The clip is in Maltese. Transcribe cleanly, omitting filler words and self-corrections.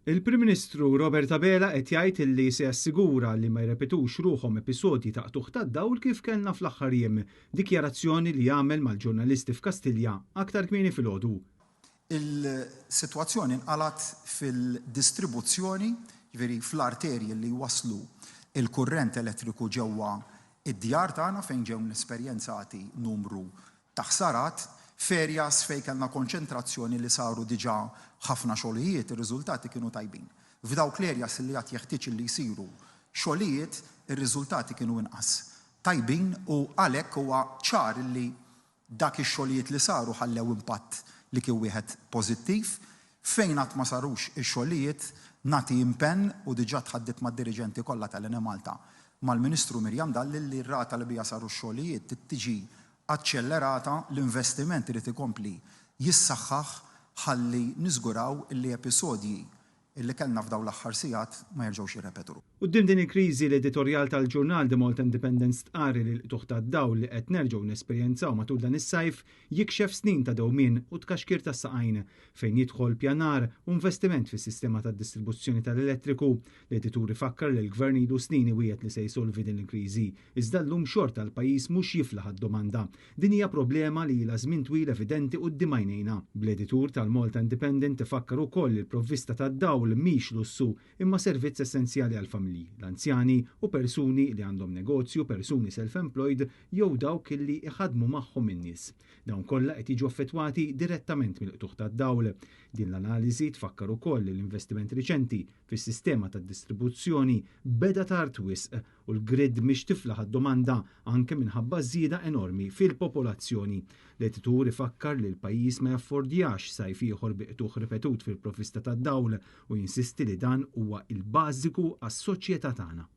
Il-Prim Ministru Robert Abela qed jgħid illi se jassigura li ma jrepetux ruħhom episodji ta' qtugħ tad-dawl kif kellna fl-aħħar jiem. Dikjarazzjoni li għamel mal-ġurnalisti f'Kastilja aktar kmieni filgħodu. Il-sitwazzjoni nqalgħet fil-distribuzzjoni, jiġifieri fl-arterji li jwasslu l-kurrent elettriku ġewwa d-djar tagħna fejn ġew nesperjenzati numru ta' ħsarat, f'areas fejn kellna konċentrazzjoni li saru diġà ħafna xogħlijiet, ir-riżultati kienu tajbin. F'dawk l-areas li għad jeħtieġ li jsiru xogħlijiet, ir-riżultati kienu inqas tajbin u għalhekk huwa ċar li dak ix-xogħlijiet li saru ħallew impatt li kien wieħed pożittiv. Fejn għad ma sarux ix-xogħlijiet, nagħti impenn u diġà tħaddidt mad-diriġenti kollha tal-Enemalta, mal-Ministru Miriam Dalli li r-rata li biha saru x-xogħlijiet trid tiġi aċċellerata, l-investiment irid ikompli jissaħħaħ ħalli niżguraw li episodji li kellna f'dawn l-aħħar sigħat ma jerġgħux jirrepetu ruħhom. Quddiem din il-kriżi, l-editorjal tal-ġurnal The Malta Independent stqarr li l-qtugħ tad-dawl li qed nerġgħu nesperjenzaw matul dan is-sajf jikxef snin ta' dewmien u tkaxkir tas-saqajn fejn jidħol pjanar u investiment fis-sistema tad-distribuzzjoni tal-elettriku. L-editur ifakkar li l-Gvern ilu snin iwiegħed li se jsolvi din il-kriżi, iżda llum xorta l-pajjiż mhux jiflaħ għad-domanda. Din hija problema li ilha żmien twil evidenti quddiem għajnejna. Bl-editur tal-Malta Independent ifakkar ukoll li l-provvista tad-dawl mhix lussu imma servizz essenzjali għall-familji, l-anzjani u persuni li għandhom negozju, persuni self-employed jew dawk li iħaddmu magħhom in-nies. Dawn kollha qed jiġu affettwati direttament mill-qtugħ tad-dawl. Din l-analiżi tfakkar ukoll li l-investiment riċenti fis-sistema tad-distribuzzjoni beda tard wisq u l-grid mhix tiflaħ għad-domanda anke minħabba żieda enormi fil-popolazzjoni. L-editur ifakkar li l-pajjiż ma jaffordjax sajf ieħor bi qtugħ ripetut fil-provvista tad-dawl u jinsisti li dan huwa il-bażiku għas-soċjetà tagħna.